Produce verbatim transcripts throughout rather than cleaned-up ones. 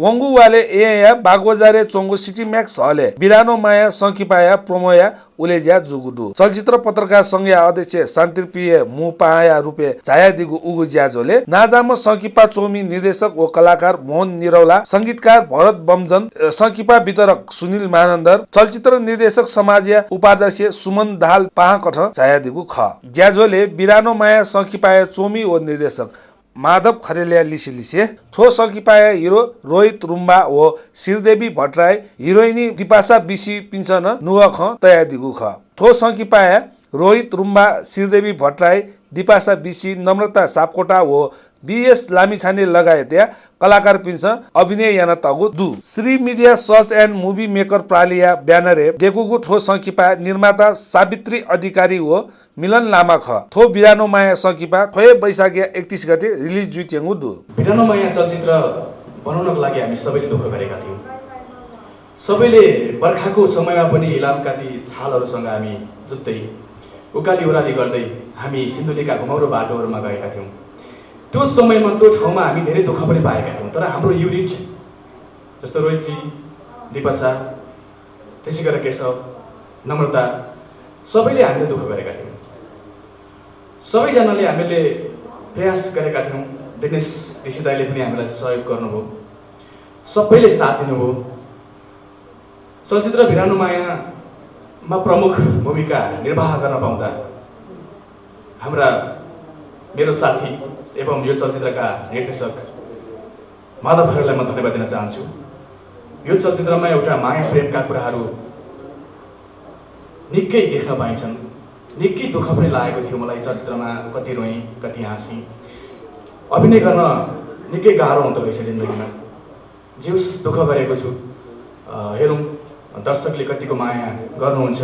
पंगु वालय् येँया बागबजारय् च्वंगु सिटी म्याक्स हलय् बिरानो माया संकिपाया प्रोमोया उलेज्या जूगु दु। चलचित्र पत्रकार संघया अध्यक्ष शान्तिप्रिय मुपाया रूपय् झायादीगु उगु ज्याझ्वलय् नांजाःम्ह संकिपा च्वमि निर्देशक व कलाकार मोहन निरौला, संगीतकार भरत बमजन, अ, संकिपा वितरक सुनिल मानन्धर, चलचित्र निर्देशक समाजया उपाध्यक्ष सुमन दाहाल पाहांकथं झायादीगु खः। ज्याझ्वलय् बिरानो माया संकिपाया च्वमि व निर्देशक माधव खरेलया लिसे लिसे थ्व संकिपाया हिरो रोहित रुम्बा व श्रीदेवी भट्टराई, हिरोइनी दिपासा बिसीपिन्सं नं नुगः खँ तयादीगु खः। थ्व संकिपाया रोहित रुम्बा, श्रीदेवी भट्टराई, दिपासा बिसी, नम्रता सापकोटा व बीएस लामिछाने लगायतया कलाकारपिन्सं अभिनय यानातःगु दु। Shri media search end movie maker प्रालिया ब्यानरय् देकूगु थ्व संकिपा निर्माता सावित्री अधिकारी व मिलन लामा खः। थ्व बिरानो माया संकिपा थ्व हे वैशाखया एकतीस गते रिलिज जुइत्यंगु दु। बिरानो माया चलचित्र बनाउनको लागि हामी सबैले दुःख गरेका थियौँ। सबैले बर्खाको समयमा पनि हिलामकाती छालहरूसँग हामी जुत्दै उकाली ओह्राली गर्दै हामी सिन्धुलीका घुमाउरो बाटोहरूमा गएका थियौँ। त्यो समयमा, त्यो ठाउँमा हामी धेरै दुःख पनि पाएका थियौँ, तर हाम्रो युनिट जस्तो रोहितजी, दिपासा, त्यसै गरेर केशव, नम्रता, सबैले हामीले दुःख गरेका थियौँ। सबैजनाले हामीले प्रयास गरेका थियौँ। दिनेश ऋषि दाइले पनि हामीलाई सहयोग गर्नुभयो, सबैले साथ दिनुभयो। चलचित्र बिरानो मायामा प्रमुख भूमिका निर्वाह गर्न पाउँदा हाम्रा, मेरो साथी एवं यो चलचित्रका निर्देशक माधव खरेललाई म धन्यवाद दिन चाहन्छु। यो चलचित्रमा एउटा माया प्रेमका कुराहरू निकै देख्न पाइन्छन्। निकै दुःख पनि लागेको थियो मलाई चलचित्रमा, कति रोएँ, कति हाँसेँ। अभिनय गर्न निकै गाह्रो हुँदो रहेछ जिन्दगीमा। जे होस्, दुःख गरेको छु। अ, हेरौँ दर्शकले कतिको माया गर्नुहुन्छ।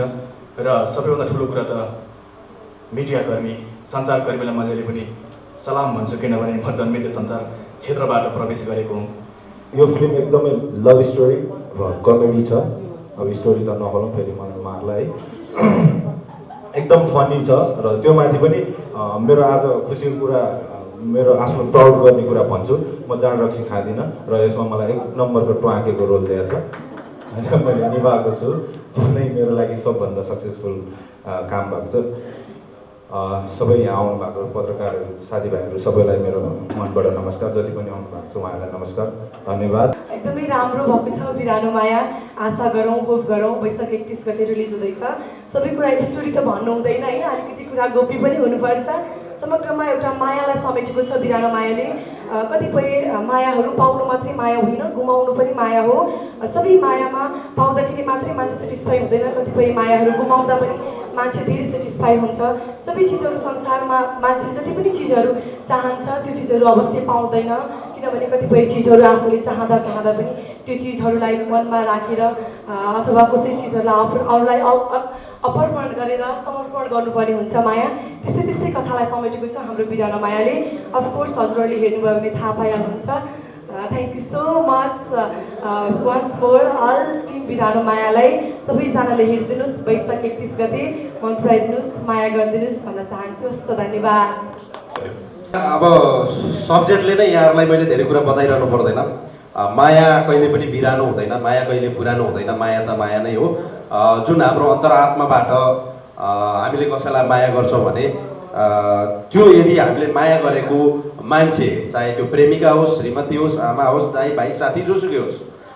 र सबैभन्दा ठुलो कुरा त मिडियाकर्मी, सञ्चारकर्मीलाई मैले पनि सलाम भन्छु, किनभने म जन्मेकै सञ्चार क्षेत्रबाट प्रवेश गरेको हुँ। यो फिल्म एकदमै लभ स्टोरी र कमेडी छ। अब स्टोरी त नखोलौँ, फेरि मन मार्ला है। एकदम फनी छ र त्यो माथि पनि, अ, मेरो आज खुसीको कुरा, अ, मेरो आफ्नो प्राउड गर्ने कुरा भन्छु, म जाँड रक्सी खाँदिनँ र यसमा मलाई एक नम्बरको ट्वाँकेको रोल दिएको छ। होइन, मैले निभाएको छु। त्यो नै मेरो लागि सबभन्दा सक्सेसफुल, अ, काम भएको छ। अ, सबै यहाँ आउनुभएको पत्रकार साथीभाइहरू सबैलाई मेरो मनबाट नमस्कार। जति पनि आउनुभएको छ उहाँहरूलाई नमस्कार, धन्यवाद। एकदमै राम्रो भएको छ बिरानो माया। आशा गरौँ, होप गरौँ, वैशाख एकतिस गते रिलिज हुँदैछ। सबै कुरा स्टोरी त भन्नु हुँदैन, होइन, अलिकति कुरा गोप्य पनि हुनुपर्छ। समग्रमा एउटा मायालाई समेटेको छ बिरानो मायाले। अ, कतिपय, अ, मायाहरू पाउनु मात्रै माया होइन, गुमाउनु पनि माया हो। अ, सबै मायामा पाउँदाखेरि मात्रै मान्छे सेटिस्फाई हुँदैन, कतिपय मायाहरू गुमाउँदा पनि मान्छे धेरै सेटिस्फाई हुन्छ। सबै चिजहरू संसारमा मान्छेले जति पनि चिजहरू चाहन्छ, त्यो चिजहरू अवश्य पाउँदैन, किनभने कतिपय चिजहरू आफूले चाहँदा चाहँदा पनि त्यो चिजहरूलाई मनमा राखेर, अ, अथवा कसै चिजहरूलाई अप-, अरूलाई अ-, अ-, अर्पण गरेर समर्पण गर्नुपर्ने हुन्छ माया। त्यस्तै त्यस्तै कथालाई समेटेको छ हाम्रो बिरानो मायाले। अफकोर्स हजुरहरूले हेर्नुभयो भने थाहा पाइहाल्नुहुन्छ। Uh, thank you so much, uh, uh, once more all team बिरानो मायालाई। सबैजनाले हेरिदिनुस्, वैशाख एकतिस गते मन पराइदिनुस्, माया गरिदिनुस् भन्न चाहन्छु। हस्त, धन्यवाद। अब सब्जेक्टले नै यहाँहरूलाई मैले धेरै कुरा बताइरहनु पर्दैन। अ, माया कहिले पनि बिरानो हुँदैन, माया कहिले पुरानो हुँदैन, माया त माया नै हो। अ, जुन हाम्रो अन्तरात्माबाट, अ, हामीले कसैलाई माया गर्छौँ भने, अ, त्यो यदि हामीले माया गरेको मान्छे, चाहे त्यो प्रेमिका होस्, श्रीमती होस्, आमा होस्, दाइ, भाइ, साथी, जोसुकै होस्,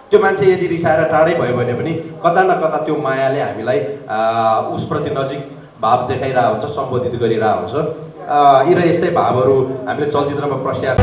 त्यो मान्छे यदि रिसाएर टाढै भयो भने पनि कता न कता त्यो मायाले हामीलाई, अ, उसप्रति नजिक भाव देखाइरहेको हुन्छ, सम्बोधित गरिरहेको हुन्छ। अ, यी र यस्तै भावहरू हामीले चलचित्रमा प्रस्यास